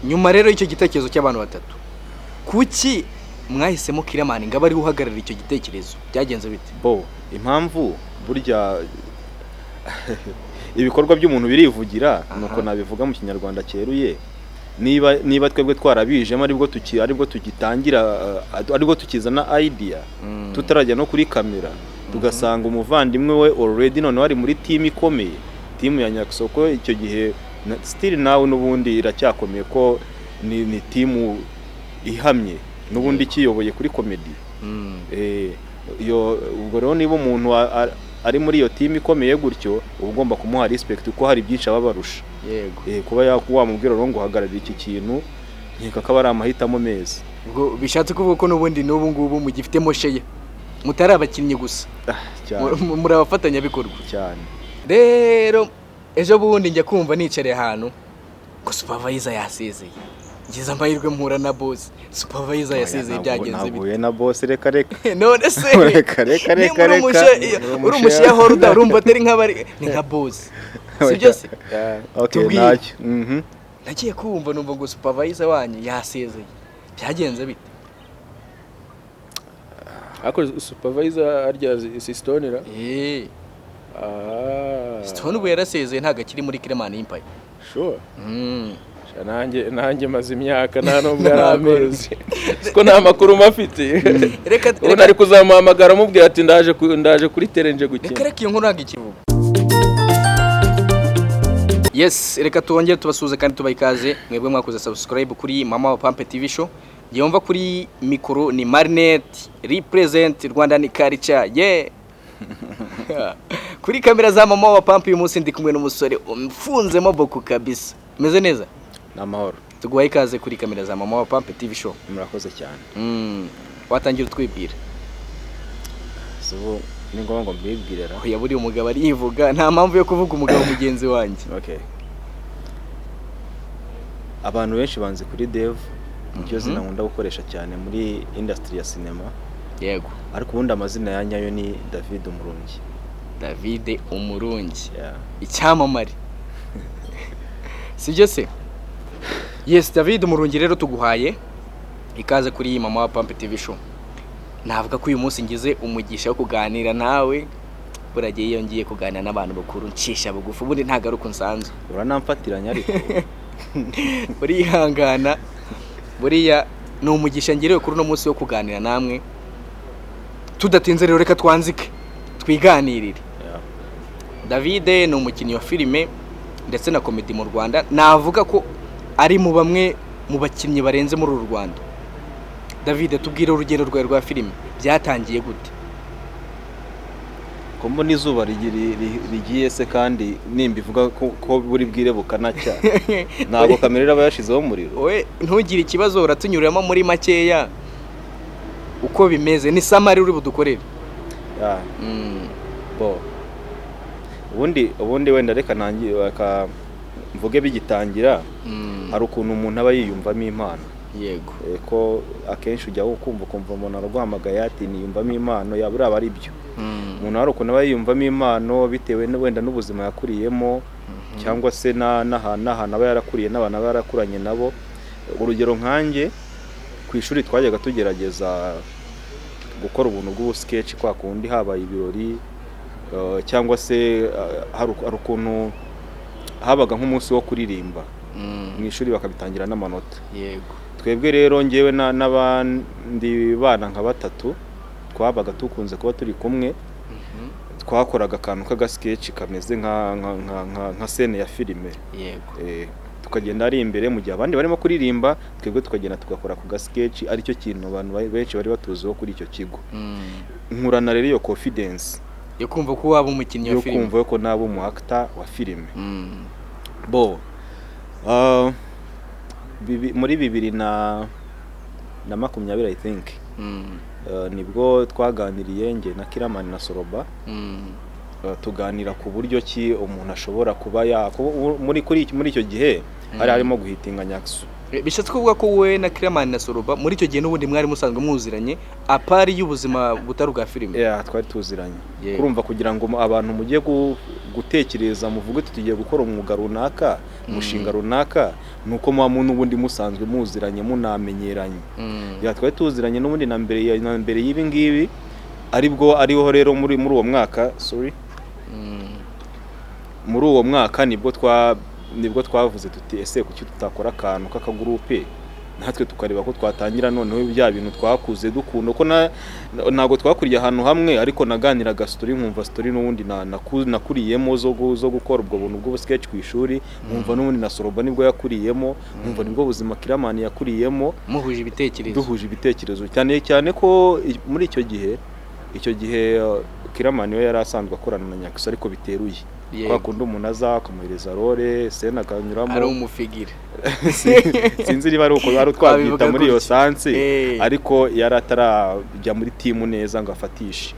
Nyuma rero y'icyo gitekerezo cy'abantu batatu, kuki mwahisemo Killaman ngo abe ariwe uhagararira icyo gitekerezo? Byagenze bite? Bo, impamvu, burya ibikorwa by'umuntu birivugira, nuko nabivuga mu Kinyarwanda cyeruye. Niba twebwe twarabijemo aribwo tugitangira, aribwo tukizana idea, tutarajya no kuri kamera, tugasanga umuvandimwe we already noneho ari muri team ikomeye, team ya Nyaxo, icyo gihe still nawe n'ubundi iracyakomeye, ko ni team ihamye n'ubundi ikiyoboye kuri comedy. Iyo ubwo rero niba umuntu ari muri iyo team ikomeye gutyo, uba ugomba kumuha respect kuko hari byinshi aba abarusha. Kuba wamubwira rero ngo uhagararire iki kintu, nkeka ko aba ari amahitamo meza. Ubwo bishatse kuvuga ko n'ubundi n'ubu ngubu mugifitemo share, mutari abakinnyi gusa? Ah, cyane. Muri abafatanyabikorwa. Cyane. Rero ejo bundi njya kumva nicariye ahantu ngo supervisor yasezeye, ngize amahirwe mpura na boss. Supervisor yasezeye, byagenze bite? Nahuye na boss? Reka reka. None se Reka reka reka. niba uri Reka. uri umushareholder, urumva atari nk'abari, ni nka boss, sibyo se? Okay. Tubwire. Ntacyo. Nagiye kumva numva ngo supervisor wanyu yasezeye, byagenze bite? Ariko supervisor arya si Stone ra? Eh. Ah. Stone ubu yarasezeye, ntabwo akiri muri Killaman Empire. Sure? Mm. Sha, nanjye maze imyaka, nta nubwo ari amezi, siko nta makuru mafite. Reka Ubu reka nari kuzamuhamagara amubwira ati ndaje kuri terrain, nje Reka gukina. reka, iyo nkuru ntabwo ikivuga. Yes, reka twongere tubasuhuze kandi tubaha ikaze mwebwe mwakoze subscribe kuri Mama wa Pampe TV Show. Yumva kuri mikoro ni Marinette, represent Rwandan culture, yeah. Kuri kamera za Mama wa Pampe uyu munsi ndi kumwe n'umusore umfunzemo boku kabisa. Meze neza? Ni amahoro. Tuguhaye ikaze kuri kamera za Mama wa Pampe TV Show. Murakoze cyane. Watangira utwibwira. Si ubu ni ngombwa ngo mbibwire ra? Oya, buriya umugabo arivuga, nta mpamvu yo kuvuga umugabo mugenzi wanjye. Okay, abantu benshi banzi kuri Dev, niryo zina nkunda gukoresha cyane muri industry ya sinema. Ariko ubundi amazina ya nyayo ni David Umurungi. David Umurungi. Yeah. Icyamamare, sibyo se? Yes, David Umurungi, rero tuguhaye ikaze kuri Mama wa Pampe TV Show. Navuga ko uyu munsi ngize umugisha wo kuganira nawe. Buragiye iyo ngiye kuganira n'abantu bakuru ncisha bugufi, ubundi ntabwo ari uko nsanzwe. Uranamfatiranya ariko. Urihangana, buriya ni umugisha ngiriwe kuri uno munsi wo kuganira namwe. Tudatinze rero, reka twanzike twiganirire. David ni umukinnyi wa filime ndetse na comedy mu Rwanda. Navuga ko ari mu bamwe mu bakinnyi barenze muri uru Rwanda. David, tubwire urugendo rwawe rwa filime, byatangiye gute? Ko mbona izuba rigiye se, kandi nimba ivuga ko buri bwire bukanacya, ntabwo kamera iraba yashizeho umuriro? Wowe ntugire ikibazo, uratunyuriramo muri makeya uko bimeze, ni summary uri budukorere. Yeah. Bo, ubundi wenda reka reka mvuge bigitangira. Hari ukuntu umuntu aba yiyumvamo impano. Ko akenshi ujya kumva ukumva umuntu araguhamagaye ati niyumvamo impano, yaba uriya ari byo. Umuntu hari ukuntu aba yiyumvamo impano bitewe wenda n'ubuzima yakuriyemo, cyangwa se n'ahantu aba yarakuriye n'abantu aba yarakuranye nabo. Urugero nkanjye ku ishuri twajyaga tugerageza gukora ubuntu bw'ubusketch kwa kundi habaye ibirori, cyangwa se hari ukuntu habaga nk'umunsi wo kuririmba mu ishuri, bakabitangira n'amanota. Twebwe rero, ngewe n'abandi bana nka batatu twabaga dukunze kuba turi kumwe, twakoraga akantu k'agasketch kameze nka scène ya filime. Tukagenda ari imbere mu gihe abandi barimo kuririmba, twebwe tukagenda tugakora ku gasketch, aricyo kintu abantu benshi bari batuziho kuri icyo kigo. Nkurana rero iyo confidence yo kumva ko waba umukinnyi wa yo filime. Kumva ko naba umu actor wa filime. Bo, muri 2020, I think, nibwo twaganiriye njye na Killaman na Soroba. Tuganira ku buryo ki umuntu ashobora kuba ya kuba- muri kuri muri icyo gihe hari harimo guhitinga Nyaxo. Bishatse kuvuga ko wowe na Killaman na Soroba muri icyo gihe n'ubundi mwari musanzwe muziranye, apart y'ubuzima butari ubwa filime? Yeah, twari tuziranye. Kurumva, kugira ngo abantu mujye gutekereza muvuge uti tugiye gukora umwuga runaka, umushinga runaka, ni uko muba n'ubundi musanzwe muziranye, munamenyeranye. Yeah, twari tuziranye n'ubundi na mbere y'ibi ngibi, aribwo ariho rero muri uwo mwaka, sorry, muri uwo mwaka nibwo twavuze tuti: "Ese kuki tutakora akantu k'akagurupe, natwe tukareba ko twatangira noneho bya bintu twakuze dukunda?" Ko ntabwo twakuriye ahantu hamwe, ariko naganiraga story, nkumva story n'ubundi nakuriyemo zo gukora ubwo buntu bw'ubusketch ku ishuri, nkumva n'ubundi na Soroba nibwo yakuriyemo, nkumva nibwo buzima Killaman yakuriyemo. Muhuje ibitekerezo. Duhuje ibitekerezo, cyane cyane ko muri icyo gihe Killaman we yari asanzwe akorana na Nyaxo, ariko biteruye kwa kundi umuntu aza akamuhereza role, scene akanyuramo. Ari umufigire. Sinzi niba ari uko ari twabyita Twabivuga muri iyo gutyo. sense, ariko yari atarajya muri team neza ngo afatishe.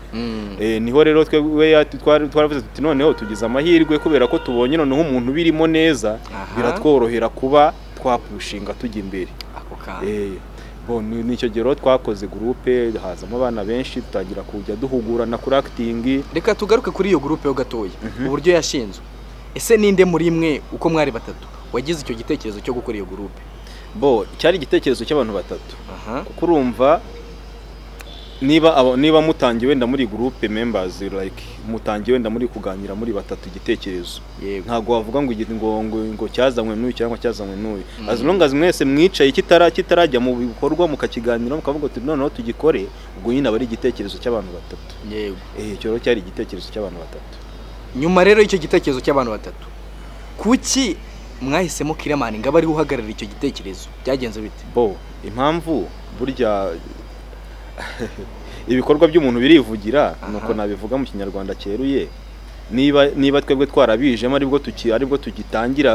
Niho rero twebwe twaravuze tuti: "Noneho tugize amahirwe kubera ko tubonye noneho umuntu ubirimo neza, biratworohera kuba twapushinga tujya imbere." Ako kantu. Bo nicyo gihe rero twakoze groupe, hazamo abana benshi, dutangira kujya duhugurana kuri acting. Reka tugaruke kuri iyo groupe yo gatoya, uburyo yashinzwe. Ese ninde muri mwe uko mwari batatu wagize icyo gitekerezo cyo gukora iyo groupe? Bo, cyari igitekerezo cy'abantu batatu, kuko urumva niba mutangiye wenda muri groupe members, like mutangiye wenda muri kuganira muri batatu igitekerezo, ntabwo wavuga ngo ngo cyazanywe n'uyu cyangwa cyazanywe n'uyu, as long as mwese mwicaye kitarajya mu bikorwa, mukakiganira, mukavuga uti noneho tugikore, ubwo nyine aba ari igitekerezo cy'abantu batatu. Icyo rero cyari igitekerezo cy'abantu batatu. Nyuma rero y'icyo gitekerezo cy'abantu batatu, kuki mwahisemo Killaman ngo abe ariwe uhagararira icyo gitekerezo? Byagenze bite? Bo, impamvu, burya ibikorwa by'umuntu birivugira, nuko nabivuga mu Kinyarwanda cyeruye. Niba twebwe twarabijemo aribwo tugitangira,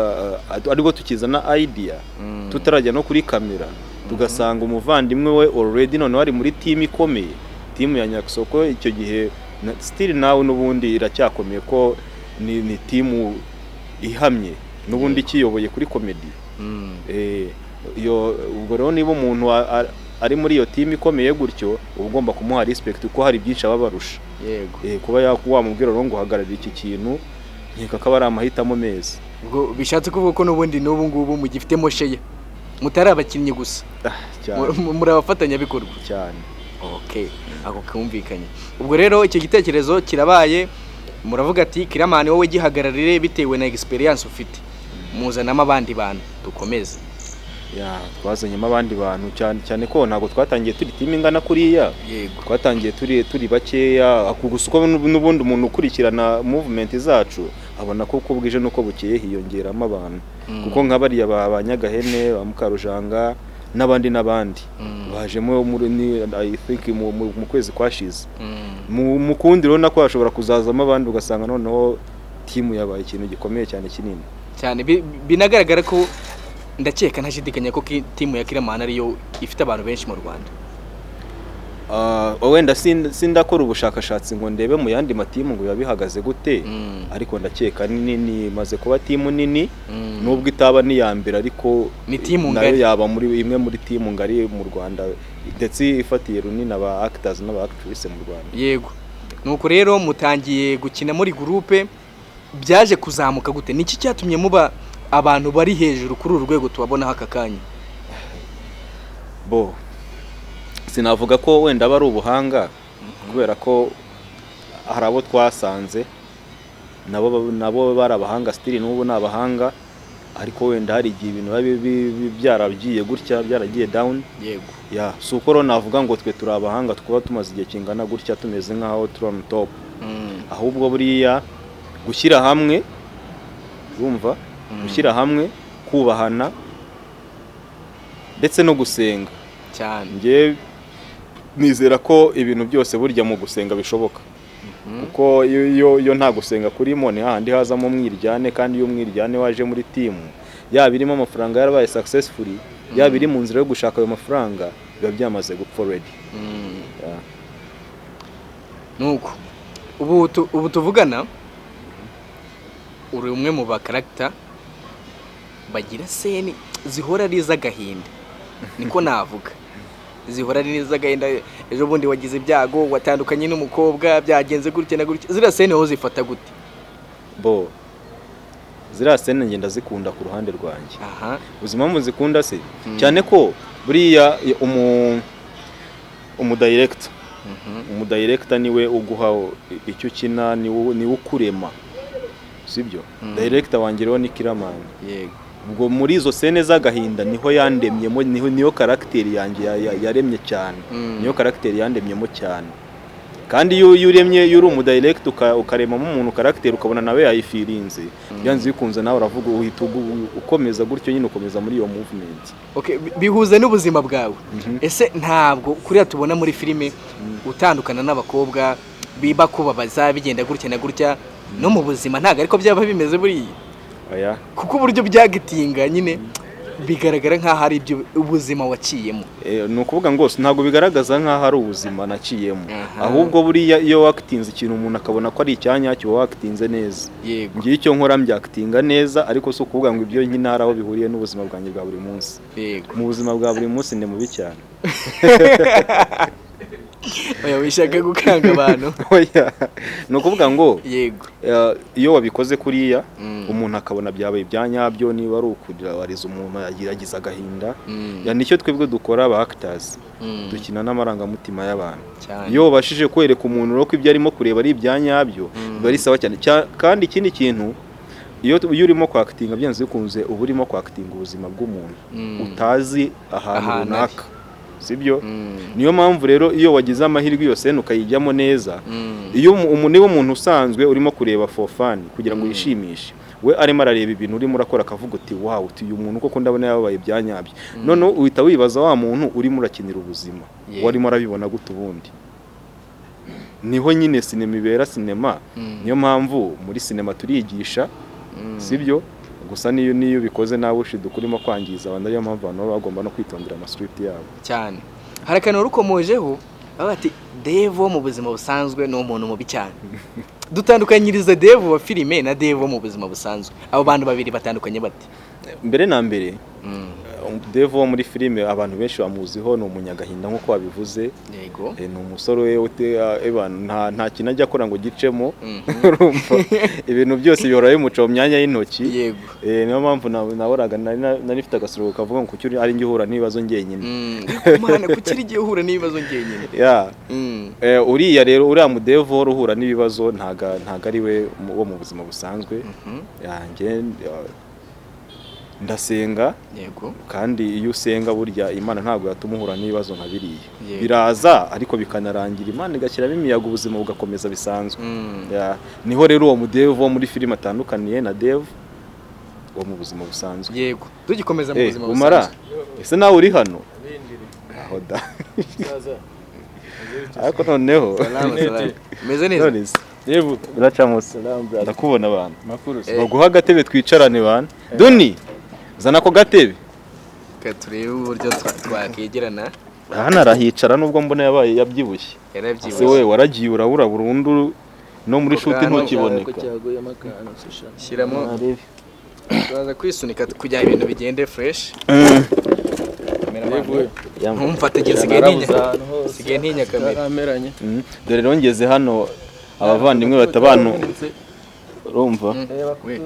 aribwo tukizana idea, tutarajya no kuri kamera, tugasanga umuvandimwe we already noneho ari muri team ikomeye, team ya Nyaxo, icyo gihe still nawe n'ubundi iracyakomeye, ko ni team ihamye n'ubundi ikiyoboye kuri comedy. Iyo ubwo rero niba umuntu ari muri iyo team ikomeye gutyo, uba ugomba kumuha respect kuko hari byinshi aba abarusha. Kuba wamubwira rero ngo uhagararire iki kintu, nkeka ko aba ari amahitamo meza. Ubwo bishatse kuvuga ko n'ubundi n'ubu ngubu mugifitemo share, mutari abakinnyi gusa? Ah, cyane. Muri abafatanyabikorwa. Cyane. Okay, ako kumvikanye. Ubwo rero icyo gitekerezo kirabaye, muravuga ati: "Killaman, wowe gihagararire bitewe na experience ufite." Muzanamo abandi bantu, dukomeze. Yeah, twazanyemo abandi bantu, cyane cyane ko ntabwo twatangiye turi team ingana kuriya. Twatangiye turi bakeya. Ako gusa uko n'ubundi umuntu ukurikirana movement zacu abona ko uko bwije n'uko bukeye hiyongeramo abantu, kuko nka bariya ba Nyagahene, ba Mukarujanga n'abandi n'abandi bajemo muri ni I think mu kwezi kwashize. Mu kundi rero nako hashobora kuzazamo abandi, ugasanga noneho team yabaye ikintu gikomeye cyane, kinini. Cyane. Binagaragara ko, ndakeka ntashidikanya ko team ya Killaman ariyo ifite abantu benshi mu Rwanda. Wenda sindakora ubushakashatsi ngo ndebe mu yandi mateam ngo biba bihagaze gute, ariko ndakeka ni nini, imaze kuba team nini, nubwo itaba n'iya mbere, ariko Ni team nayo ngari. yaba muri imwe muri team ngari mu Rwanda, ndetse ifatiye runini aba actors n'aba actrices mu Rwanda. Yego. Nuko rero mutangiye gukina muri groupe, byaje kuzamuka gute? Niki cyatumye muba abantu bari hejuru kuri uru rwego tubabonaho aka kanya? Bo, sinavuga ko wenda aba ari ubuhanga, kubera ko hari abo twasanze nabo bari abahanga, still n'ubu ni abahanga, ariko wenda hari igihe ibintu biba byaragiye gutya, byaragiye down. Yeah, si uko rero navuga ngo twe turi abahanga twaba tumaze igihe kingana gutya tumeze nk'aho turi on top, ahubwo buriya gushyira hamwe, urumva, gushyira hamwe, kubahana, ndetse no gusenga. Njye nizera ko ibintu byose burya mu gusenga bishoboka, kuko iyo nta gusenga kurimo ni hahandi hazamo umwiryane, kandi iyo umwiryane waje muri team, yaba irimo amafaranga yarabaye successful, yaba iri mu nzira yo gushaka ayo mafaranga, biba byamaze gupfa already. Yeah. Nuko ubu tuvugana uri umwe mu ba character bagira scene. Zihora ari iz'agahinda, niko navuga, zihora ari iz'agahinda. Ejo bundi wagize ibyago, watandukanye n'umukobwa, byagenze gutya na gutya. Ziriya scene wowe zifata gute? Bo, ziriya scene ngenda zikunda ku ruhande rwanjye. Uzi impamvu zikunda se? Cyane ko buriya umudirector, umudirector niwe uguha icyo ukina, niwe ukurema, sibyo? Director wanjye rero ni Killaman. Ubwo muri izo scene z'agahinda niho yandemyemo, niho niyo caractère yanjye yaremye cyane. Niyo caractère yandemyemo cyane. Kandi iyo uremye, iyo uri umudirector ukaremamo umuntu caractère, ukabona nawe yayifirinze, byanze bikunze nawe uravuga, uhita ukomeza gutyo nyine, ukomeza muri iyo movement. Okay, bihuza n'ubuzima bwawe. Ese ntabwo kuriya tubona muri filime utandukana n'abakobwa biba kubabaza, bigenda gutya na gutya, no mu buzima ntabwo ariko byaba bimeze buriya? Oya. Kuko uburyo byagitinga nyine bigaragara nk'aho ari ibyo ubuzima waciyemo. Ni ukuvuga ngo ntabwo bigaragaza nk'aho ari ubuzima naciyemo. Ahubwo buriya iyo wakitinze ikintu, umuntu akabona ko ari icyanyacyo, uba wakitinze neza. Ngiye icyo nkora mbyakitinga neza, ariko si ukuvuga ngo ibyo nkina hari aho bihuriye n'ubuzima bwanjye bwa buri munsi. Mu buzima bwa buri munsi ni mubi cyane. Oya, wishaka gukanga abantu. Oya, ni ukuvuga ngo iyo wabikoze kuriya, umuntu akabona byabaye ibya nyabyo, niba ari ukugira wariza umuntu, yagize agahinda. Ya, nicyo twebwe dukora aba actors, dukina n'amarangamutima y'abantu. Iyo wabashije kwereka umuntu rero ko ibyo arimo kureba ari ibya nyabyo, biba ari sawa cyane. Kandi ikindi kintu, iyo urimo kwakitinga, byanze bikunze uba urimo kwakitinga ubuzima bw'umuntu utazi ahantu Ahantu ari. runaka, sibyo? Niyo mpamvu rero iyo wagize amahirwe iyo scene ukayijyamo neza, iyo niba umuntu usanzwe urimo kureba for fun kugira ngo yishimishe, we arimo arareba ibintu urimo urakora, akavuga uti: "Wow," uti: "Uyu muntu koko ndabona yababaye ibya nyabyo." Noneho uhita wibaza wa muntu urimo urakinira ubuzima, warimo arabibona gute ubundi? Niho nyine sinema ibera sinema. Niyo mpamvu muri sinema turigisha, sibyo? Gusa niyo ubikoze nawe ushiduka urimo kwangiza abantu. Ariyo mpamvu abantu baba bagomba no kwitondera amascript yabo. Cyane. Hari akantu rukomojeho bavuga ati Dave wo mu buzima busanzwe ni umuntu mubi cyane. Dutandukanyiriza Dave wa filime na Dave wo mu buzima busanzwe. Abo bantu babiri batandukanye bate? Mbere na mbere, Dave wo muri filime abantu benshi bamuziho ni umunyagahinda nk'uko wabivuze. Ni umusore we eba, nta kintu ajya akora ngo gicemo. Urumva, ibintu byose bihora bimuca mu myanya y'intoki. Niyo mpamvu nahoraga nari mfite agasoro kavuga ngo kuki ari njye uhura n'ibibazo njyenyine. Mana, kuki uri igihe uhura n'ibibazo njyenyine? Yeah. Uriya rero, uriya mudevu uhora uhura n'ibibazo, ntago ari we wo mu buzima busanzwe. Yanjye ndasenga. Kandi iyo usenga, burya Imana ntabwo yatuma uhura n'ibibazo nka biriya. Biraza ariko bikanarangira, Imana igashyiramo imiyaga, ubuzima bugakomeza bisanzwe. Yeah. Niho rero uwo mudevu wo muri filime atandukaniye na Devu wo mu buzima busanzwe. Yego, tugikomeza mu buzima Umara busanzwe. Ese nawe uri hano aho da? Ariko noneho Salama, salama. Meze neza. None se Yevu. biracamo se? Salam, brother. Ndakubona abantu. Makuru se? Baguha agatebe twicarane bana. Duni, zana ako gatebe. Reka turebe uburyo twakegerana. Hano arahicara nubwo mbona yabaye yabyibushye. Ese Yarabyibushye. we waragiye urabura burundu, no muri Ako shoot kantu ntukiboneka. Cyaguyemo akantu se sha. Shyiramo, turaza kwisunika kugira ibintu bigende fresh. Yevu. Ntumfate, nsigaye ntinya. Narabuze ahantu hose. Nsigaye ntinya kamera. Tarameranye. Dore rero ngeze hano, abavandimwe batabanu, urumva? We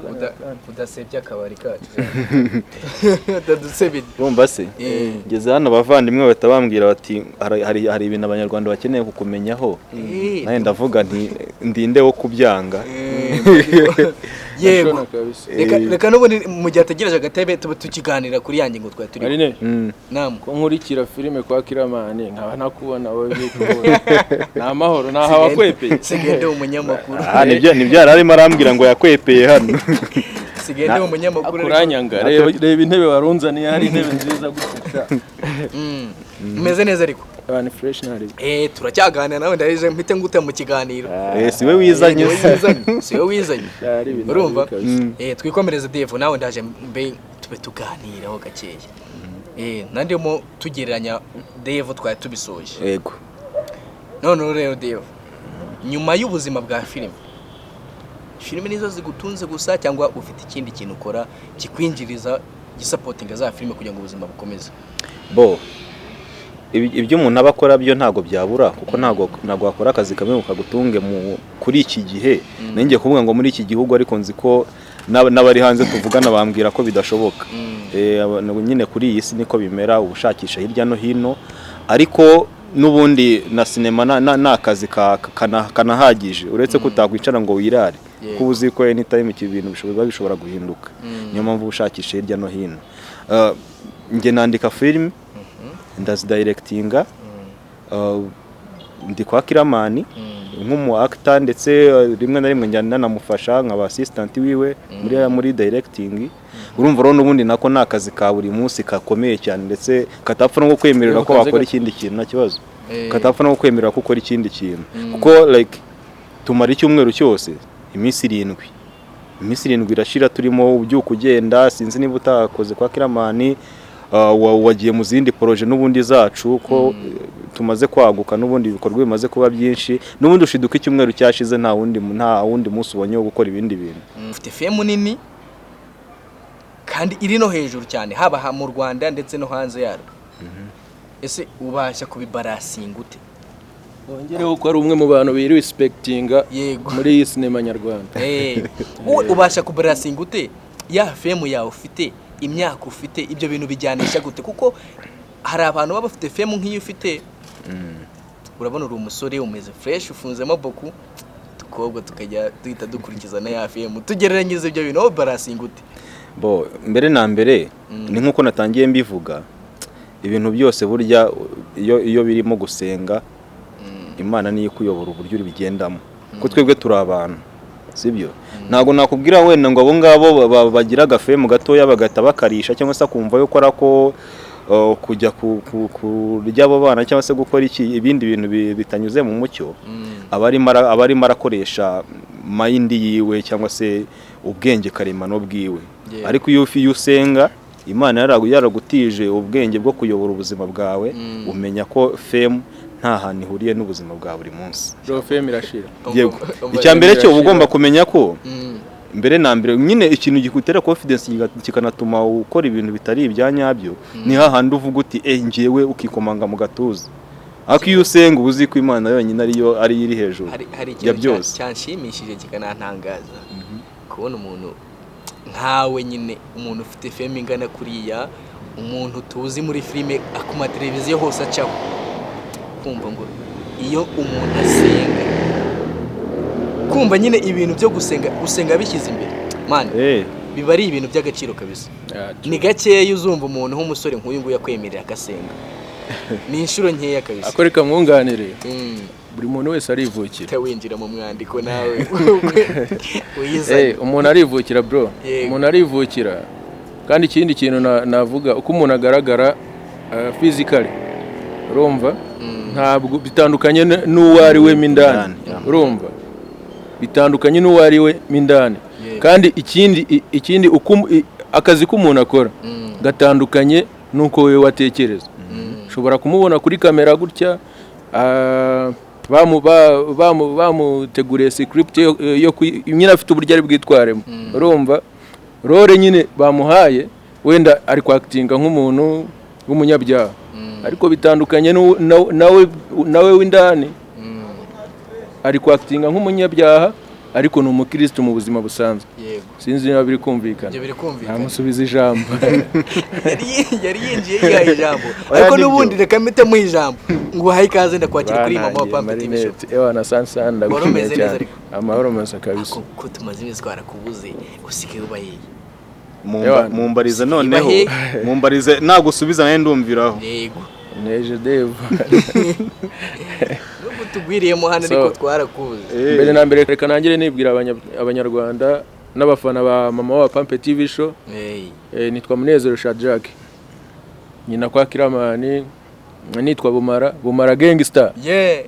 udasebya akabari kacu, utadusebya. Urumva se? Ngeze hano, abavandimwe bahita bambwira bati hari ibintu abanyarwanda bakeneye kukumenyaho. Nanjye ndavuga nti ndinde wo kubyanga. Yego. Ashona kabisa. Reka n'ubundi mu gihe ategereje agatebe tuba tukiganira kuri ya ngingo twari turiho. Marine, Namu. ko nkurikira filime kwa Killaman nkaba ntakubona wowe, by'ukubona ni amahoro, ntaho wakwepeye? Sigaye ndi umunyamakuru. Ah, nibyo yari arimo arambwira ngo yakwepeye hano. Sigaye ndi umunyamakuru ariko- Akuranyanga, reba intebe warunzaniye, hari intebe nziza gutya. Umeze neza ariko? Abantu fresh, ntari. Turacyaganira nawe, ndaje mpite ngute mu kiganiro. Si we wizanye. Ni wowe wizanye, si wowe wizanye. Byari ibintu Urumva? kabisa. Twikomereze Dave, nawe ndaje mbe tube tuganiraho gakeya. Nandimo tugereranya Dave, twari tubisoje. Yego. None rero Dave, nyuma y'ubuzima bwa filime, filime nizo zigutunze gusa cyangwa ufite ikindi kintu ukora kikwinjiriza Gisupportinga za filime kugira ngo ubuzima bukomeze. Bo ibyo umuntu aba akora byo ntabwo byabura, kuko ntabwo wakora akazi kamwe ngo kagutunge kuri iki gihe. Nanjye kuvuga ngo muri iki gihugu, ariko nzi ko n'abari hanze tuvugana bambwira ko bidashoboka. Nyine kuri iyi si niko bimera, uba ushakisha hirya no hino, ariko n'ubundi na sinema ni akazi kanahagije, uretse ko utakwicara ngo wirare, kuko uba uzi ko anytime iki bintu bishobora guhinduka. Niyo mpamvu uba ushakisha hirya no hino. Njye nandika filime, ndazidirectinga, ndi kwa Kiramani nk'umu actor, ndetse rimwe na rimwe njya nanamufasha nkaba assistant wiwe muri directing. Urumva rero n'ubundi nako ni akazi ka buri munsi gakomeye cyane, ndetse katapfa no kukwemerera ko Kazi wakora ikindi kintu, nta kibazo, katapfa no kukwemerera ko ukora ikindi kintu, kuko like tumara icyumweru cyose, iminsi 7, iminsi 7 irashira turimo ubyuka ugenda. Sinzi niba utakoze kwa Kiramani, wagiye mu zindi projet n'ubundi zacu, ko tumaze kwaguka, n'ubundi ibikorwa bimaze kuba byinshi, n'ubundi ushiduka icyumweru cyashize nta wundi munsi ubonye wo gukora ibindi bintu. Ufite fame nini kandi iri no hejuru cyane, haba mu Rwanda ndetse no hanze yarwo. Ese ubasha kubibalancinga ute? Wongereho ko ari umwe mu bantu birespectinga muri iyi sinema nyarwanda. Wowe ubasha kubalancinga ute ya fame yawe ufite, imyaka ufite, ibyo bintu bijyanisha gute? Kuko hari abantu baba bafite fame nk'iyo ufite, urabona uri umusore umeze fresh, ufunzemo boku, udukobwa tukajya duhita dukurikiza na ya fame. Tugereranyiriza ibyo bintu, wowe balancinga ute? Bo mbere na mbere, ni nk'uko natangiye mbivuga, ibintu byose burya iyo birimo gusenga Imana, niyo ikuyobora uburyo uri bigendamo, kuko twebwe turi abantu, sibyo? Ntabwo nakubwira wenda ngo abo ngabo bagira agafame gatoya bagahita bakarisha, cyangwa se akumva yuko ari ako kujya kurya abo bana, cyangwa se gukora iki ibindi bintu bitanyuze mu mucyo. Aba arimo arakoresha mind yiwe cyangwa se ubwenge karemano bwiwe. Ariko iyo usenga Imana, yaragutije ubwenge bwo kuyobora ubuzima bwawe, umenya ko fame nta hantu ihuriye n'ubuzima bwa buri munsi. Bro, fame irashira. Yego, icya mbere cyo uba ugomba kumenya ko mbere na mbere nyine ikintu gikutera confidence kikanatuma ukora ibintu bitari ibya nyabyo, ni hahandi uvuga uti "Eh, njyewe", ukikomanga mu gatuza. Ariko iyo usenga, uba uzi ko Imana yonyine ariyo iri hejuru Hari ya ikintu byose. cyanshimishije kikanantangaza, kubona umuntu nkawe nyine, umuntu ufite fame ingana kuriya, umuntu tuzi muri filime ku mateleviziyo hose acaho, kumva ngo iyo umuntu asenga, kumva nyine ibintu byo gusenga, gusenga bishyize imbere, man, biba ari ibintu by'agaciro kabisa. Ni gakeya uzumva umuntu w'umusore nk'uyu nguyu akwemerera agasenga, ni inshuro nkeya kabisa. Ako reka mwunganire. Buri muntu wese arivukira. Uhita winjira mu mwandiko nawe uyizanye. Umuntu arivukira, bro. Umuntu arivukira. Kandi ikindi kintu navuga, uko umuntu agaragara physically, urumva, ntabwo bitandukanye n'uwo ari we mo indani. Indani, yeah. Urumva, bitandukanye n'uwo ari we mo indani. Kandi ikindi uko akazi k'umuntu akora gatandukanye n'uko wowe watekereza. Ushobora kumubona kuri kamera gutya, bamuteguriye script yo nyine afite uburyo ari bwitwaremo. Urumva, role nyine bamuhaye, wenda ari kwactinga nk'umuntu w'umunyabyaha, ariko bitandukanye nawe w'indani. Ari kwactinga nk'umunyabyaha, ariko ni umukirisitu mu buzima busanzwe. Sinzi niba biri kumvikana. Ibyo biri kumvikana. Ntamusubiza ijambo. Yari yinjiye yihaye ijambo. Oya, Ariko nibyo. n'ubundi reka mpite muha ijambo, ngo uhaye ikaze, ndakwakira kuri Mama wa Pampe TV Show. Marinette, ewa na sansan. Wari Ndagushimiye umeze neza cyane. ariko. Amahoro masa kabisa. Ako ko tumaze iminsi twarakubuze, usigaye uba hehe? Ewa. Mumbarize noneho. Ibahe. Mumbarize, nagusubiza nawe ndumviraho. Yego. Neje Dave. Nubwo tugwiriyemo hano, ariko twarakubuze. Mbere na mbere reka nangire nibwira abanyarwanda n'abafana ba Mama wa Pampe TV Show. Hey. Nitwa Munezero Shadrack, nyina kwa Kiramani nitwa Bumara, Bumara Gangster. Yeah,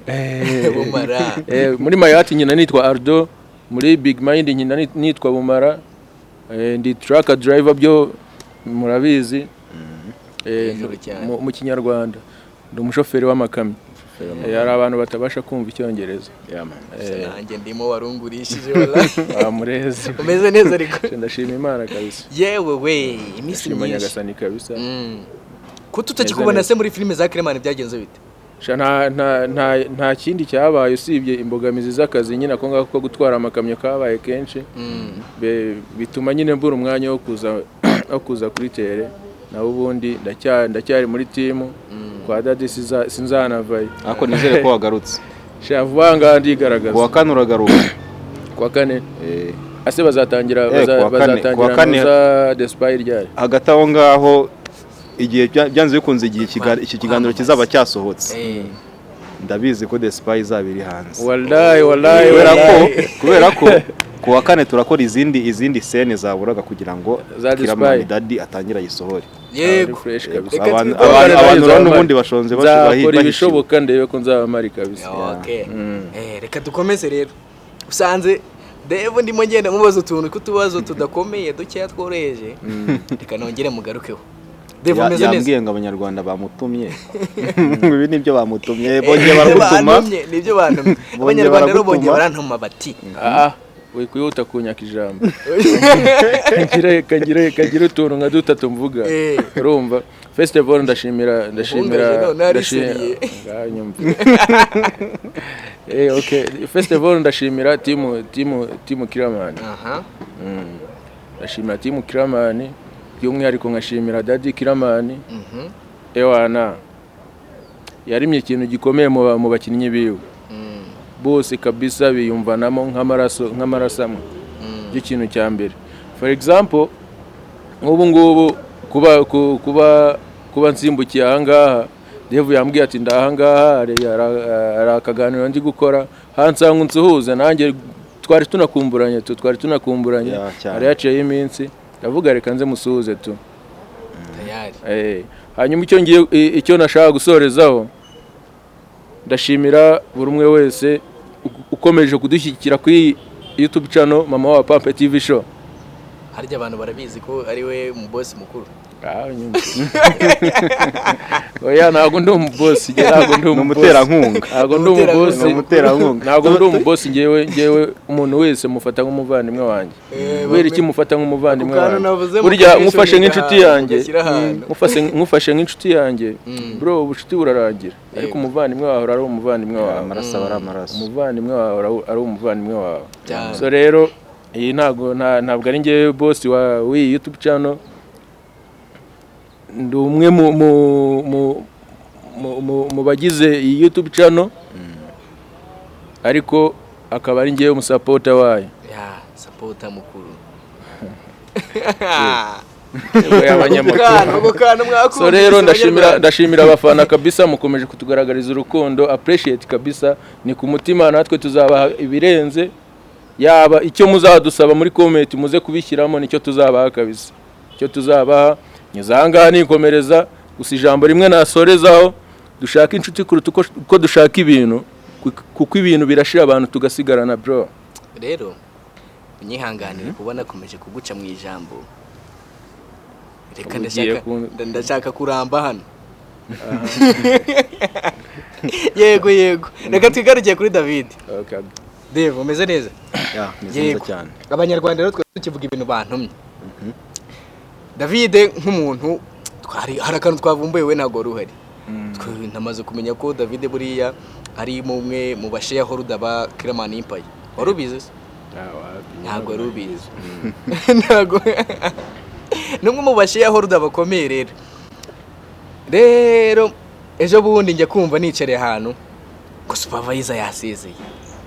Bumara. Muri Mayati nyina nitwa Ardo, muri Big Mind nyina nitwa Bumara. Ndi truck driver, byo murabizi. Hejuru cyane. Mu Kinyarwanda ndi umushoferi w'amakamyo. Hari abantu batabasha kumva Icyongereza. Yeah, man. Nanjye ndimo, warungurishije wallahi. Bamurezi. Umeze neza ariko? Ndashima Imana kabisa. Yewe we, iminsi Ndashima myinshi. Nyagasani kabisa. Ko tutakikubona Meze se muri filime za Killaman, byagenze bite? Sha, nta kindi cyabaye usibye imbogamizi z'akazi nyine, ako ngako ko gutwara amakamyo kabaye kenshi. Bituma nyine mbura umwanya wo kuza kuri terrain. Naho ubundi ndacyari muri team kwa Daddy, sinzanavayo. Ariko nizere ko wagarutse. Sha, vuba ngaha ndigaragaza. Kuwa kane uragaruka. Kuwa kane? Eh. Ase bazatangira Kuwa kane, bazatangira kuwa kane. za The Spy ryari? Hagati aho ngaho, igihe byanze bikunze, igihe iki kiganiro Kwamamaza. kizaba cyasohotse, ndabizi ko The Spy izaba iri hanze. Wallahi, wallahi, Kubera ko wallahi. Kubera ko kuwa kane turakora izindi scene zaburaga kugira ngo Za The Killaman Spy. Daddy atangire ayisohore. Yego. Ari fresh kabisa. Reka Abantu twitore. abantu rero n'ubundi bashonze Nzakora bahishiwe. ibishoboka ndebe ko nzaba mpari kabisa. Okay. Reka dukomeze rero. Usanze Dave ndimo ngenda mubaza utuntu tw'utubazo tudakomeye, dukeya, tworoheje. Reka nongere mugarukeho. Dave, umeze neza? Yambwiye ngo Abanyarwanda bamutumye, ibi nibyo bamutumye, bongeye baragutuma. Bantumye, nibyo bantumye. Bongeye Abanyarwanda rero baragutuma. bongeye barantuma bati Ah, wikwihuta kunyaka ijambo. Kangire utuntu nka dutatu mvuga. Urumva, first of all ndashimira Ubungaje none ari sérieux. Ngaho nyumva. Okay, first of all ndashimira team Killaman. Ndashimira team Killaman, by'umwihariko nkashimira Daddy Killaman. Ewana, yarimye ikintu gikomeye mu bakinnyi biwe bose kabisa, biyumvanamo nk'amaraso amwe. Icyo kintu cya mbere. For example, nk'ubu ngubu kuba nsimbukiye aha ngaha, Dave yambwiye ati ndaha ngaha hari akaganiro ndi gukora hansanga unsuhuze. Nanjye twari tunakumburanye tu, twari tunakumburanye. Yeah, cyane. Hari haciyeho iminsi, ndavuga reka nze musuhuze tu. Tayari. Hanyuma icyo ngiye icyo nashaka gusorezaho, ndashimira buri umwe wese ukomeje kudushyigikira kuri YouTube channel Mama wa Pampe TV Show. Harya abantu barabizi ko ari we mu boss mukuru? Ah, nyumva. Oya, ntabwo ndi umubosi njye, ntabwo ndi Ni umubosi. umuterankunga. Ntabwo ndi umubosi. Ni umuterankunga. Ntabwo ndi umubosi. Njyewe umuntu wese mufata nk'umuvandimwe wanjye. Kubera iki mufata nk'umuvandimwe Ako kantu wanjye? navuze Burya mukoresha nkufashe nk'inshuti yanjye, mugashyira ahantu. nkufashe nk'inshuti yanjye, bro, ubucuti burarangira, ariko umuvandimwe wawe ari umuvandimwe wawe. Amaraso aba ari amaraso. Umuvandimwe wawe ari umuvandimwe wawe. Cyane. So rero iyi ntabwo ari njyewe boss wa w'iyi YouTube channel, ndi umwe mu bagize iyi YouTube channel, ariko akaba ari njyewe umusupporter wayo. Yeah, supporter mukuru. Y'abanyamakuru. Ako kantu mwakumvise, So rero ndashimira Abanyarwanda. ndashimira abafana kabisa, mukomeje kutugaragariza urukundo, appreciate kabisa, ni ku mutima. Natwe tuzabaha ibirenze, yaba icyo muzadusaba muri comment muze kubishyiramo, nicyo tuzabaha kabisa, icyo tuzabaha. Nyuze aha ngaha nikomereza gusa ijambo rimwe nasorezaho: dushaka inshuti kuruta uko dushaka ibintu, kuko ibintu birashira, abantu tugasigarana, bro. Rero unyihanganire kuba nakomeje kuguca mu ijambo. Reka Ugiye ndashaka ndashaka kuramba hano. Yego, reka twigarukiye kuri David. Okay. Dave, umeze neza? Yeah, meze neza cyane. Abanyarwanda rero twari tukivuga ibintu bantumye. David nk'umuntu twari, hari akantu twavumbuye, we ntabwo wari uhari. Namaze kumenya ko David buriya ari mumwe mu bashareholder ba Killaman Empire. Wari ubizi se? Ntabwo wari ubizi. Ntabwo ni umwe mu bashareholder bakomeye. Rero ejo bundi njya kumva nicariye ahantu ngo supervisor yasezeye,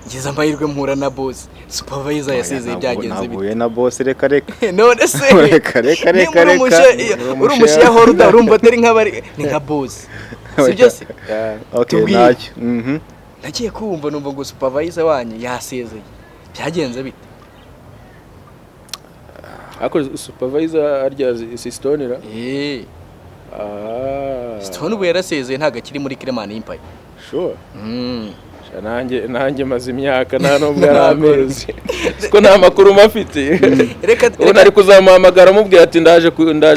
ngize amahirwe mpura na boss. Supervisor yasezeye, byagenze bite? Nahuye na boss? Reka reka. None se Reka, reka, reka, nimba reka. uri umushareholder, urumva atari nk'abari, ni nka boss, sibyo se? Okay. Tubwire. Ntacyo. Nagiye kumva numva ngo supervisor wanyu yasezeye, byagenze bite? Ariko supervisor arya si Stone ra? Eh. Ah. Stone ubu yarasezeye, ntabwo akiri muri Killaman Empire. Sure. Sha, nanjye maze imyaka, nta nubwo ari amezi, siko nta makuru mafite. Reka Ubu nari kuzamuhamagara amubwira ati ndaje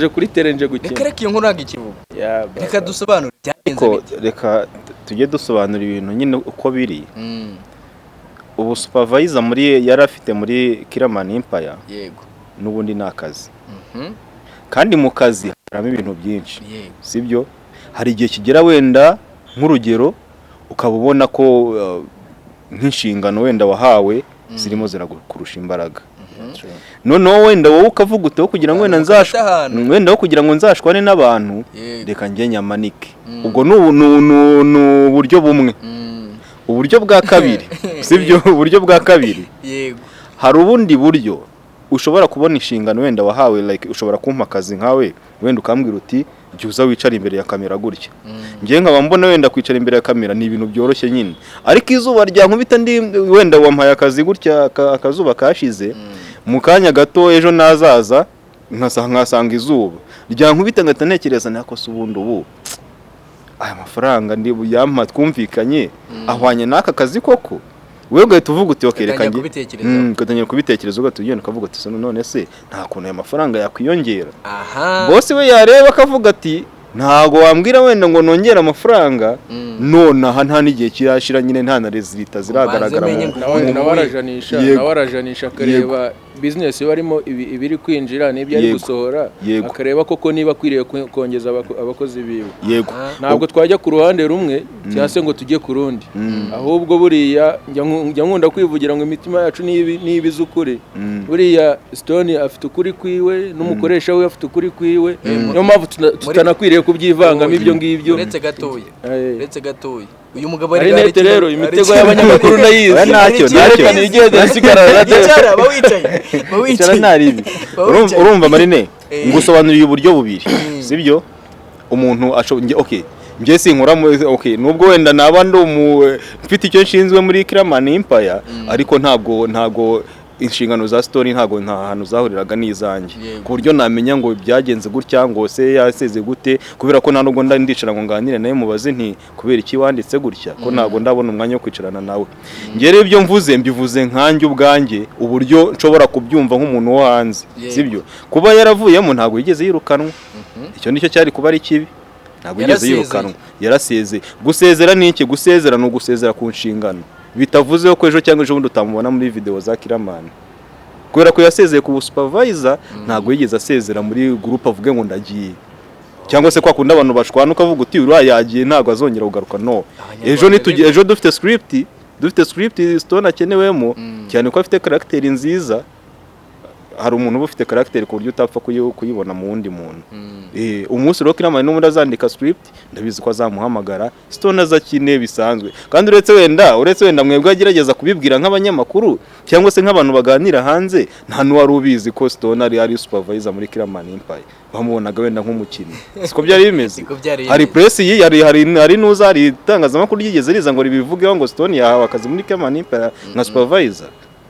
kuri terrain nje reka gukina. Reka iyo nkuru ntabwo ikivuga. Ya, Reka baba. dusobanure byagenze Ko bite. reka. Tujye dusobanura ibintu nyine uko biri. Ubu supervisor muri yari afite muri Killaman Empire, n'ubundi ni akazi, kandi mu kazi harimo ibintu byinshi, sibyo? Hari igihe kigera, wenda nk'urugero, ukaba ubona ko nk'inshingano wenda wahawe zirimo zirakurusha imbaraga, noneho wenda wowe ukavuga uti: "Kugira ngo wenda Ahantu mukata ahantu." Wenda aho kugira ngo nzashwane n'abantu, reka njye nyamanike. Ubwo ni uburyo bumwe. Uburyo bwa kabiri, sibyo? Uburyo bwa kabiri, hari ubundi buryo ushobora kubona inshingano wenda wahawe, like ushobora kumpa akazi nkawe, wenda ukambwira uti: "Jya uza wicara imbere ya kamera gutya." Njyewe nkaba mbona wenda kwicara imbere ya kamera ni ibintu byoroshye nyine, ariko izuba ryankubita, ndi wenda wampaye akazi gutya, akazuba kashize mu kanya gato, ejo nazaza nkasanga izuba ryankubita, ngahita ntekereza nako se ubundi ubu aya mafaranga ndi buyampa twumvikanye ahwanye n'aka kazi koko? Wowe ugahita uvuga uti: "Okay, reka Ugatangira njye." kubitekerezaho. Ugatangira kubitekereza, ugahita ugenda ukavuga uti: "Se none se nta kuntu aya mafaranga yakwiyongera?" Boss we yareba akavuga ati: "Ntago wambwira wenda ngo nongere amafaranga nonaha, nta n'igihe kirashira nyine, nta na résultat ziragaragara." Ubanze menye ngo Nawe nawe arajanisha. Nawe arajanisha, akareba business barimo, ibiri kwinjira n'ibyo ari gusohora, akareba koko niba akwiriye kongeza abakozi biwe. Ntabwo twajya ku ruhande rumwe cyangwa se ngo tujye ku rundi, ahubwo buriya njya nkunda kwivugira ngo imitima yacu niba izi ukuri. Buriya Stone afite ukuri kwiwe, n'umukoresha we afite ukuri kwiwe, niyo mpamvu tutanakwiriye kubyivangamo ibyo ngibyo. Uretse gatoya. Uretse gatoya, uyu mugabo Ari nete rero, imitego y'abanyamakuru ndayizi. Oya, ntacyo, ntacyo. Yerekana igenda isigarana. Icara, ba wicaye, ba Icara. wicaye. Ntari ibi. Ba wicaye. Urumva Marine, ngusobanuriye uburyo bubiri, sibyo? Umuntu okay, njye sinkora muri, okay, nubwo wenda naba ndi mfite icyo nshinzwe muri Killaman Empire, ariko ntabwo inshingano za Stone ntabwo nta hantu zahuriraga n'izanjye, ku buryo namenya ngo byagenze gutya, ngo se yaseze gute, kubera ko nta nubwo ndicara ngo nganire nawe mubaze nti: "Kubera iki wanditse gutya?" Ko ntabwo ndabona umwanya wo kwicarana nawe. Njye rero ibyo mvuze mbivuze nkanjye ubwanjye, uburyo nshobora kubyumva nk'umuntu wo hanze. Sibyo? Kuba yaravuyemo, ntabwo yigeze yirukanwa. Icyo nicyo cyari kuba ari kibi. Ntabwo yigeze Yarasezeye. yirukanwa, yarasezeye. Gusezera ni iki? Gusezera ni ugusezera ku nshingano, bitavuze ko ejo cyangwa ejo bundi utamubona muri video za Killaman, kubera ko yasezeye ku supervisor. Ntabwo yigeze asezera muri group avuge ngo ndagiye, cyangwa se kwa kundi abantu bashwana ukavuga uti: "Uriya yagiye, ntabwo azongera kugaruka." No, ejo nitujye, ejo dufite script Stone akenewemo, cyane ko afite caractère nziza. Hari umuntu uba ufite caractère ku buryo utapfa kuyibona mu wundi muntu. Umunsi rero Killaman n'ubundi azandika script, ndabizi ko azamuhamagara, Stone azakine bisanzwe. Kandi uretse wenda mwebwe agerageza kubibwira nk'abanyamakuru cyangwa se nk'abantu baganira hanze, nta n'uwari ubizi ko Stone ari supervisor muri Killaman Empire. Bamubonaga wenda nk'umukinnyi, siko byari bimeze? Siko byari Hari bimeze. press iyi hari nuza, hari itangazamakuru ryigeze riza ngo ribivugeho ngo Stone yahawe akazi muri Killaman Empire nka supervisor?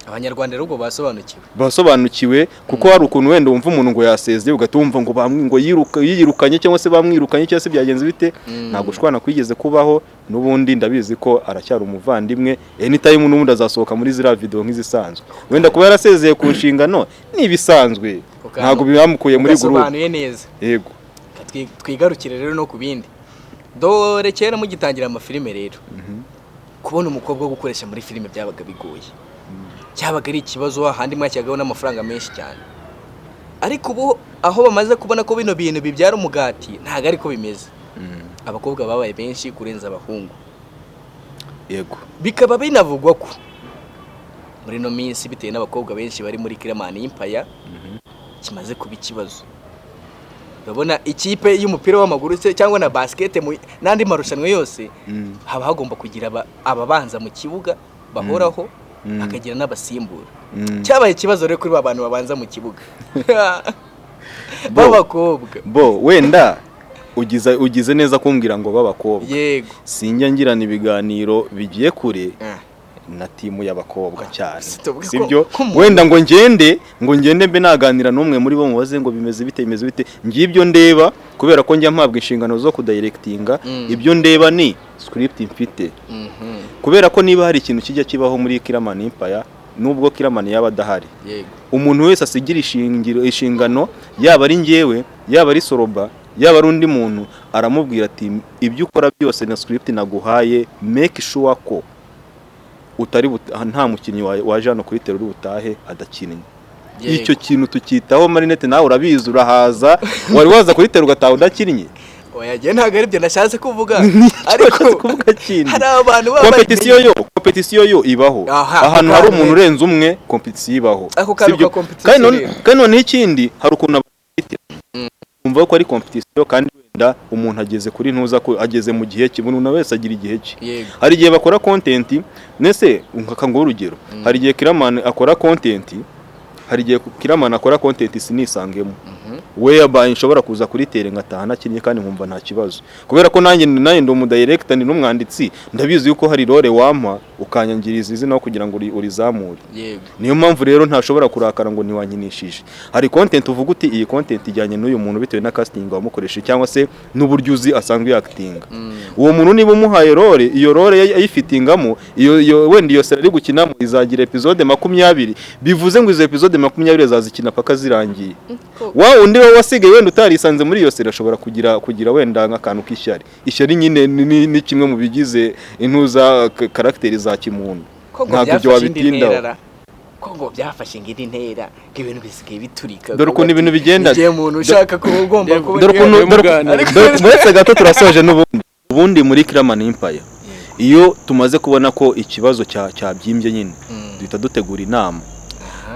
Abanyarwanda rero ubwo basobanukiwe. Basobanukiwe, kuko hari ukuntu wenda wumva umuntu ngo yasezeye, ugahita wumva ngo bamwe ngo yiruka yiyirukanye, cyangwa se bamwirukanye, cyangwa se byagenze bite. Ntabwo ushwana kwigeze kubaho. N'ubundi ndabizi ko aracyari umuvandimwe, anytime n'ubundi azasohoka muri ziriya video nk'izisanzwe. Wenda kuba yarasezeye ku nshingano ni ibisanzwe, Ako kantu ntabwo bibamukuye muri group. Ugasobanuye neza. Yego. Twigarukire rero no ku bindi. Dore kera mugitangira amafilime rero, kubona umukobwa wo gukoresha muri filime byabaga bigoye, cyabaga ari ikibazo, ahandi mwashyiragaho n'amafaranga menshi cyane. Ariko ubu aho bamaze kubona ko bino bintu bibyara umugati, ntabwo ariko bimeze. Abakobwa babaye benshi kurenza abahungu. Bikaba binavugwa ko muri ino minsi, bitewe n'abakobwa benshi bari muri Killaman Empire, kimaze kuba ikibazo. Urabona ikipe y'umupira w'amaguru se cyangwa na basket n'andi marushanwa yose, haba hagomba kugira ababanza mu kibuga bahoraho, hakagira n'abasimbura. Cyabaye ikibazo rero kuri ba bantu babanza mu kibuga b'abakobwa. Bo wenda ugize neza kumbwira ngo b'abakobwa. Sinjya ngirana ibiganiro bigiye kure na team y'abakobwa cyane. Tuvuge Sibyo? ko umuntu- Wenda ngo ngende mbe naganira n'umwe muri bo, mubaze ngo bimeze bite, bimeze bite. Ngibyo ndeba, kubera ko njya mpabwa inshingano zo kudirectinga, ibyo ndeba ni script mfite, kubera ko niba hari ikintu kijya kibaho muri Killaman Empire, nubwo Killaman yaba adahari, umuntu wese asigira ishingiro inshingano, yaba ari njyewe, yaba ari Soroba, Yaba ari undi muntu, aramubwira ati: "Ibyo ukora byose na script naguhaye, make sure ko utari nta mukinnyi waje hano kuri terrain uri butahe adakinnye." Icyo kintu tukitaho. Marinette, nawe urabizi, urahaza, wari waza kuri terrain ugataha udakinnye? Oya, njye ntabwo aribyo nashatse kuvuga. Ariko ariko kuvuga kindi, hari abantu baba competition yo ibaho. Aha, ahantu ako hari kantu umuntu rero. urenze umwe, competition ibaho. Ako kantu Sibyo? ka competition rero. Kandi noneho ikindi, hari ukuntu umva ko ari competition, kandi wenda umuntu ageze kuri ntuza ko ageze mu gihe cye. Umuntu wese agira igihe cye. Hari igihe bakora content nese nka urugero, hari igihe Killaman akora content, hari igihe Killaman akora content sinisangemo, whereby nshobora kuza kuri terrain ngataha nakinnye kandi nkumva nta kibazo, kubera ko nanjye ndi umudirector, ni n'umwanditsi, ndabizi yuko hari role wampa ukanyangiriza izina aho kugira ngo urizamure. Niyo mpamvu rero ntashobora kurakara ngo ntiwankinishije. Hari content uvuga uti: "Iyi content ijyanye n'uyu muntu," bitewe na casting wamukoresheje cyangwa se n'uburyo uzi asanzwe yakitinga. Uwo muntu niba umuhaye role, iyo role ayifitingamo, iyo wenda iyo série ari gukinamo izagira episode 20, bivuze ngo izo episode 20 azazikina paka zirangiye. Wa undi wowe wasigaye wenda utarisanze muri iyo série ashobora kugira wenda nk'akantu k'ishyari. Ishyari nyine ni kimwe mu bigize intuza caractère za kimuntu. Ko ngo Ntabwo ibyo byafashe indi wabitindaho. ntera ra. Ko ngo byafashe indi ntera, ngo ibintu bisigaye biturika. Dore ukuntu ibintu bigenda. Igihe umuntu ushaka kuba ugomba kuba Dore ukuntu muganira. Muretse gato, turasoje n'ubundi. Ubundi muri Killaman Empire, iyo tumaze kubona ko ikibazo cyabyimbye nyine, duhita dutegura inama.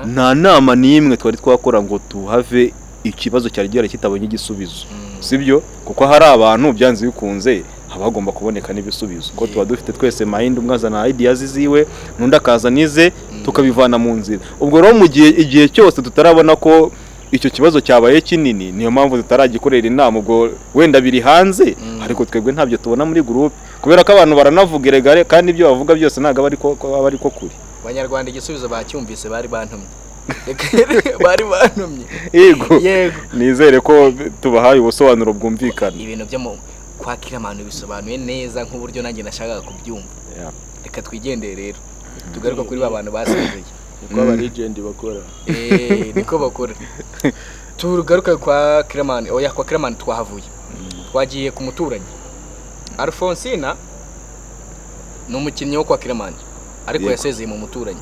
Nta nama n'imwe twari twakora ngo tuhave ikibazo cyari gihari kitabonye igisubizo, sibyo? Kuko hari abantu byanze bikunze haba hagomba kuboneka n'ibisubizo, ko tuba dufite twese mind, umwe azana ideas ziwe n'undi akazana ize, tukabivana mu nzira. Ubwo rero mu gihe igihe cyose tutarabona ko icyo kibazo cyabaye kinini, niyo mpamvu tutaragikorera inama. Ubwo wenda biri hanze, ariko twebwe ntabyo tubona muri groupe, kubera ko abantu baranavuga erega, kandi ibyo bavuga byose ntabwo aba ari ko kuri. Abanyarwanda igisubizo bacyumvise, bari bantumye. Bari bantumye. Yego. Yego. Nizere ko tubahaye ubusobanuro bwumvikana. Ibintu byo mu kwa Killaman bisobanuye neza nk'uburyo nanjye nashakaga kubyumva. Reka twigendere rero, tugaruka kuri ba bantu basezeye. Niko aba legend bakora. Niko bakora. Tugaruke kwa Killaman. Oya, kwa Killaman twahavuye, twagiye ku muturanyi. Alphonsina ni umukinnyi wo kwa Killaman, ariko yasezeye mu muturanyi,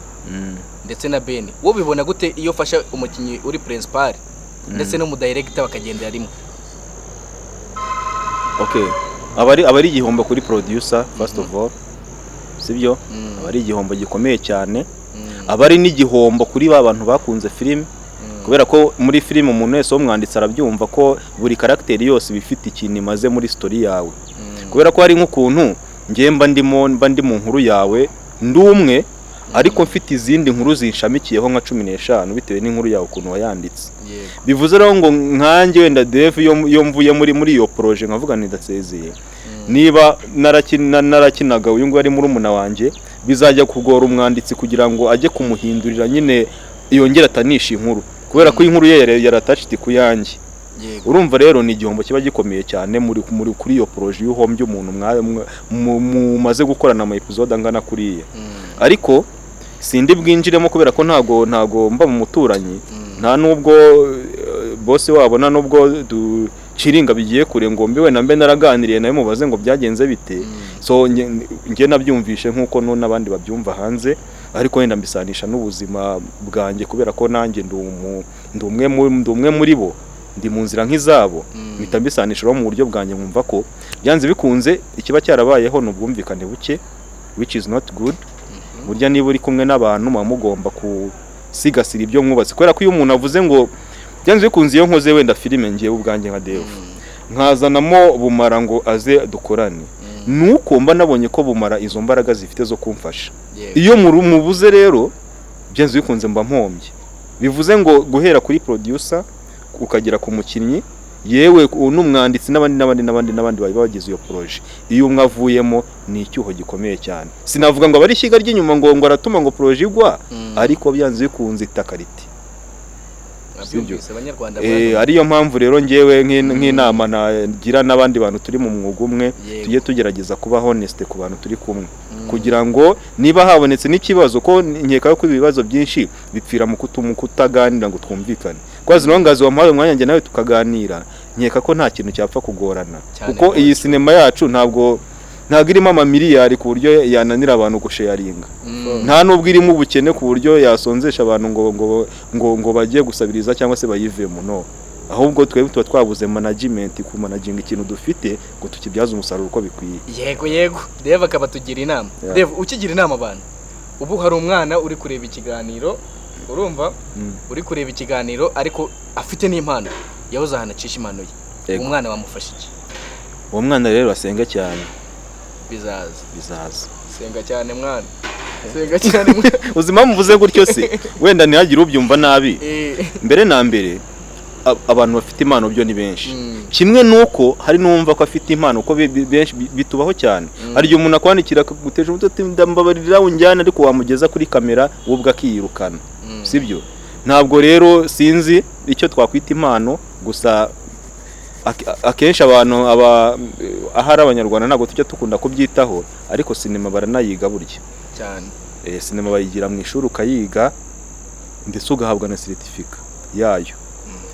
ndetse na Ben. Wowe ubibona gute iyo ufasha umukinnyi uri principal ndetse n'umudirector bakagendera rimwe? Okay, aba ari igihombo kuri producer first of all, sibyo? Aba ari igihombo gikomeye cyane. Aba ari n'igihombo kuri ba bantu bakunze filime, kubera ko muri filime umuntu wese w'umwanditsi arabyumva ko buri caractère yose iba ifite ikintu imaze muri story yawe, kubera ko hari nk'ukuntu njye mba ndimo, mba ndi mu nkuru yawe ndi umwe, ariko mfite izindi nkuru zinshamikiyeho nka 15, bitewe n'inkuru yawe ukuntu wayanditse. Bivuze rero ngo nkanjye wenda Dave, iyo mvuye muri iyo projet nkavuga nti ndasezeye, niba narakinaga uyu nguyu ari murumuna wanjye, bizajya kugora umwanditsi kugira ngo ajye kumuhindurira nyine yongere atanisha inkuru, kubera ko inkuru ye yaratachiti ku yanjye. Urumva rero ni igihombo kiba gikomeye cyane muri kuri iyo projet iyo uhombye umuntu mumaze gukorana ama episode angana kuriya. Ariko sindi bwinjiremo, kubera ko ntago mba mu muturanyi, nta nubwo boss wabo, nta nubwo duciringa bigiye kure ngo mbe wenda mbe naraganiriye nawe mubaze ngo byagenze bite. So njye nabyumvishe nk'uko n'abandi babyumva hanze, ariko wenda mbisanisha n'ubuzima bwanjye, kubera ko nanjye ndi umwe muri bo, ndi mu nzira nk'izabo. Mpita mbisanisha rero mu buryo bwanjye, nkumva ko byanze bikunze ikiba cyarabayeho ni ubwumvikane buke, which is not good. Burya niba uri kumwe n'abantu, muba mugomba gusigasira ibyo mwubatse, kubera ko iyo umuntu avuze ngo byanze bikunze, iyo nkoze wenda filime ngewe ubwanjye nka Dave, nkazanamo Bumara ngo aze dukorane, nuko mba nabonye ko Bumara izo mbaraga zifite zo kumfasha. Iyo mubuze rero, byanze bikunze mba mpombye. Bivuze ngo guhera kuri producer ukagera ku mukinnyi, yewe n'umwanditsi n'abandi n'abandi n'abandi n'abandi bari bagize iyo projet, iyo umwe avuyemo ni icyuho gikomeye cyane. Sinavuga ngo abari ishyiga ry'inyuma ngo aratuma ngo projet igwa, ariko byanze bikunze itaka riti Nabyumvise, abanyarwanda. Ariyo mpamvu rero ngewe nk'inama nagira n'abandi bantu turi mu mwuga umwe, tujye tugerageza kuba honest ku bantu turi kumwe, kugira ngo niba habonetse n'ikibazo, ko nkeka ko ibibazo byinshi bipfira mu kutaganira ngo twumvikane, kwa zino ngazi wamuhaye umwanya njye nawe tukaganira. Nkeka ko nta kintu cyapfa kugorana, Cyane kuko rwose. iyi sinema yacu ntabwo irimo amamiliyari ku buryo yananira abantu gusharinga. Nta nubwo irimo ubukene ku buryo yasonzesha abantu ngo bagiye gusabiriza cyangwa se bayivemo. No, ahubwo twebwe tuba twabuze management, ku managinga ikintu dufite ngo tukibyaze umusaruro uko bikwiye. Yego, Dave akaba atugira inama. Dave, ukigira inama abantu, ubu hari umwana uri kureba ikiganiro, urumva, uri kureba ikiganiro ariko afite n'impano, yabuze ahantu acisha impano ye. Umwana wamufasha iki? Uwo mwana rero asenga cyane. Bizaza. Bizaza. Senga cyane mwana, senga cyane mwana. Uzi impamvu mvuze gutyo se? Wenda ntihagire ubyumva nabi. Mbere na mbere, abantu bafite impano byo ni benshi. Kimwe nuko hari n'uwumva ko afite impano, ko benshi bitubaho cyane. Hari igihe umuntu akwandikira akaguteje umutwe ati: "Ndambabarira unjyane," ariko wamugeza kuri kamera we ubwe akiyirukana. Sibyo? Ntabwo rero sinzi icyo twakwita impano, gusa akenshi abantu aba ahari Abanyarwanda ntabwo tujya dukunda kubyitaho, ariko sinema baranayiga burya. Cyane. Sinema bayigira mu ishuri, ukayiga ndetse ugahabwa na certificate yayo.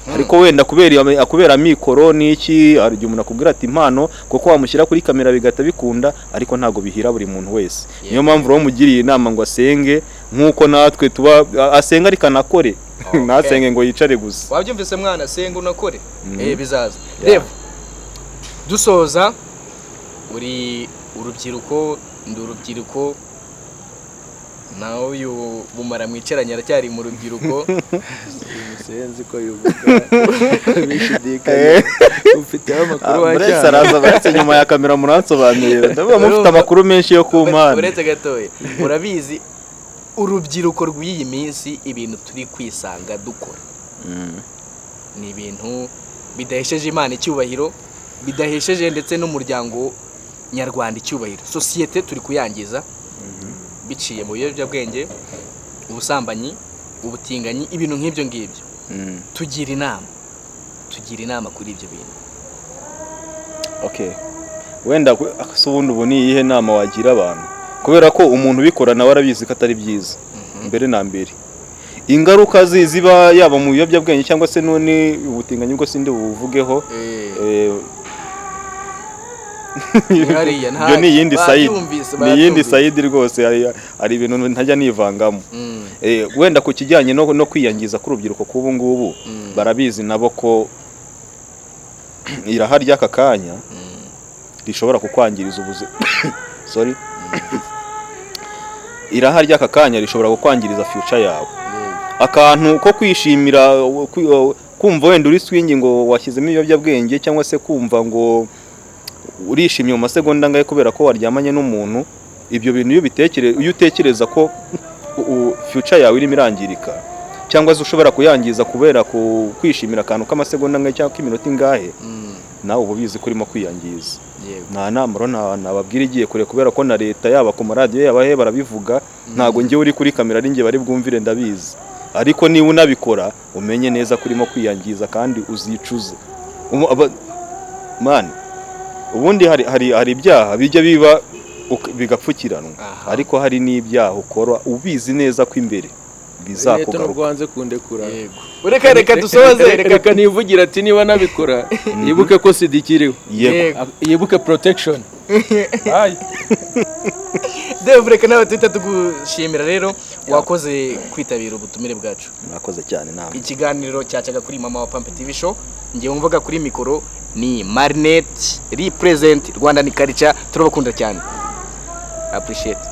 Ariko wenda kubera amikoro n'iki, hari igihe umuntu akubwira ati impano, kuko wamushyira kuri kamera bigahita bikunda, ariko ntabwo bihira buri muntu wese. Niyo mpamvu rero mugiriye inama ngo asenge, nk'uko natwe tuba asenga, ariko anakore. Ntasenge ngo yicare gusa. Wabyumvise mwana, senga unakore. Bizaza. Yeah. Dave, dusoza, uri urubyiruko, ndi urubyiruko, nawe uyu bumara mwicaranye aracyari mu rubyiruko. Umusenzi ko yuvuga bishidikanya, ufiteho amakuru wa Buretse cyane. araza, buretse nyuma ya kamera muransobanurira, ndavuga mufite amakuru menshi yo ku mpande. Uretse gatoya, urabizi urubyiruko rw'iyi minsi, ibintu turi kwisanga dukora ni ibintu bidahesheje Imana icyubahiro, bidahesheje ndetse n'umuryango nyarwanda icyubahiro. Sosiyete turi kuyangiza biciye mu biyobyabwenge, ubusambanyi, ubutinganyi, ibintu nk'ibyo ngibyo. Tugira inama kuri ibyo bintu. Okay, wenda se ubundi ubu ni iyihe nama wagira abantu? Kubera ko umuntu ubikora nawe arabizi ko atari byiza. Mbere na mbere, ingaruka ziba yaba mu biyobyabwenge cyangwa se none ubutinganyi, ubwo sindi buvugeho. Hariya Ibyo ni iyindi side. Babyumvise, Ni iyindi babyumvise. side rwose, hari ibintu ntajya nivangamo. Wenda ku kijyanye no kwiyangiza k'urubyiruko k'ubu ngubu, barabizi nabo ko iraha ry'aka kanya rishobora kukwangiriza ubuzima, sorry, iraha ry'aka kanya rishobora kukwangiriza future yawe. Akantu ko kwishimira, kumva wenda uri swing ngo washyizemo ibiyobyabwenge, cyangwa se kumva ngo urishimye mu masegonda angahe kubera ko waryamanye n'umuntu, ibyo bintu iyo utekereza ko future yawe irimo irangirika, cyangwa se ushobora kuyangiza kubera kwishimira akantu k'amasegonda angahe cyangwa k'iminota ingahe, nawe uba ubizi ko urimo kwiyangiza. Nta nama rero nababwira igiye kure, kubera ko na leta, yaba ku maradiyo, yaba he, barabivuga. Ntabwo njyewe uri kuri kamera ari njye bari bwumvire, ndabizi. Ariko niba unabikora, umenye neza ko urimo kwiyangiza kandi uzicuza. Man, ubundi hari ibyaha bijya biba bigapfukiranwa, ariko hari n'ibyaha ukora ubizi neza ko imbere Leta bizakugaruka. Nubwo wanze kundekura. Yego, reka dusoze. Reka nivugira ati niba nabikora, yibuke ko sida ikiriho. Yego. Yego. Yibuke protection. Ayi. Dave, reka nawe tuhita tugushimira rero, wakoze kwitabira ubutumire bwacu. Mwakoze cyane namwe. Ikiganiro cyacaga kuri Mama wa Pampe TV Show. Ngiye wumvaga kuri mikoro ni Marinette, represent Rwanda ni culture. Turabakunda cyane, appreciate.